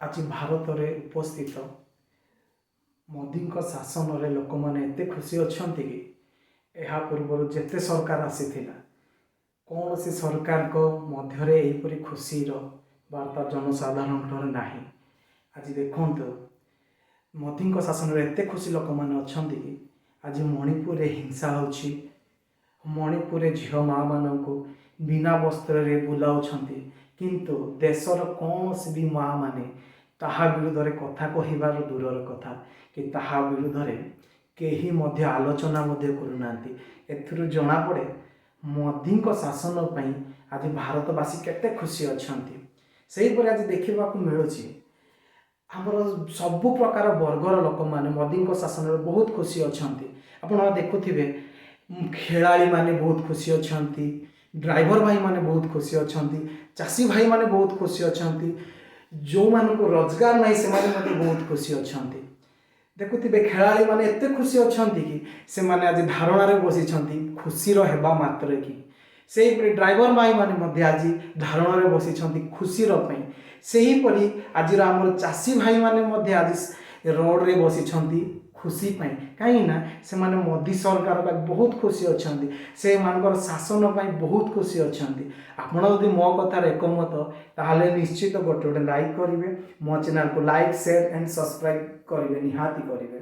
ଆଜି ଭାରତରେ ଉପସ୍ଥିତ ମୋଦିଙ୍କ ଶାସନରେ ଲୋକମାନେ ଏତେ ଖୁସି ଅଛନ୍ତି କି ଏହା ପୂର୍ବରୁ ଯେତେ ସରକାର ଆସିଥିଲା, କୌଣସି ସରକାରଙ୍କ ମଧ୍ୟରେ ଏହିପରି ଖୁସିର ବାର୍ତ୍ତା ଜନସାଧାରଣଙ୍କର ନାହିଁ। ଆଜି ଦେଖନ୍ତୁ, ମୋଦିଙ୍କ ଶାସନରେ ଏତେ ଖୁସି ଲୋକମାନେ ଅଛନ୍ତି କି ଆଜି ମଣିପୁରରେ ହିଂସା ହେଉଛି, ମଣିପୁରରେ ଝିଅ ମାଆମାନଙ୍କୁ ବିନା ବସ୍ତ୍ରରେ ବୁଲାଉଛନ୍ତି, କିନ୍ତୁ ଦେଶର କୌଣସି ବି ମାଆମାନେ ତାହା ବିରୁଦ୍ଧରେ କଥା କହିବାର ଦୂରର କଥା କି ତାହା ବିରୁଦ୍ଧରେ କେହି ମଧ୍ୟ ଆଲୋଚନା ମଧ୍ୟ କରୁନାହାନ୍ତି। ଏଥିରୁ ଜଣାପଡ଼େ ମୋଦିଙ୍କ ଶାସନ ପାଇଁ ଆଜି ଭାରତବାସୀ କେତେ ଖୁସି ଅଛନ୍ତି। ସେହିପରି ଆଜି ଦେଖିବାକୁ ମିଳୁଛି, ଆମର ସବୁ ପ୍ରକାର ବର୍ଗର ଲୋକମାନେ ମୋଦିଙ୍କ ଶାସନରେ ବହୁତ ଖୁସି ଅଛନ୍ତି। ଆପଣ ଦେଖୁଥିବେ, ଖେଳାଳିମାନେ ବହୁତ ଖୁସି ଅଛନ୍ତି, ଡ୍ରାଇଭର ଭାଇମାନେ ବହୁତ ଖୁସି ଅଛନ୍ତି, ଚାଷୀ ଭାଇମାନେ ବହୁତ ଖୁସି ଅଛନ୍ତି, ଯେଉଁମାନଙ୍କୁ ରୋଜଗାର ନାହିଁ ସେମାନେ ମଧ୍ୟ ବହୁତ ଖୁସି ଅଛନ୍ତି। ଦେଖୁଥିବେ, ଖେଳାଳିମାନେ ଏତେ ଖୁସି ଅଛନ୍ତି କି ସେମାନେ ଆଜି ଧାରଣାରେ ବସିଛନ୍ତି ଖୁସିର ହେବା ମାତ୍ରେ କି। ସେହିପରି ଡ୍ରାଇଭର ଭାଇମାନେ ମଧ୍ୟ ଆଜି ଧାରଣାରେ ବସିଛନ୍ତି ଖୁସିର ପାଇଁ। ସେହିପରି ଆଜିର ଆମର ଚାଷୀ ଭାଇମାନେ ମଧ୍ୟ ଆଜି ରୋଡ଼ରେ ବସିଛନ୍ତି ଖୁସି ପାଇଁ, କାହିଁକିନା ସେମାନେ ମୋଦି ସରକାର ପାଇଁ ବହୁତ ଖୁସି ଅଛନ୍ତି, ସେମାନଙ୍କର ଶାସନ ପାଇଁ ବହୁତ ଖୁସି ଅଛନ୍ତି। ଆପଣ ଯଦି ମୋ କଥାରେ ଏକମତ, ତାହେଲେ ନିଶ୍ଚିତ ଗୋଟେ ଗୋଟେ ଲାଇକ୍ କରିବେ, ମୋ ଚ୍ୟାନେଲକୁ ଲାଇକ୍, ସେୟାର ଆଣ୍ଡ ସବସ୍କ୍ରାଇବ୍ କରିବେ, ନିହାତି କରିବେ।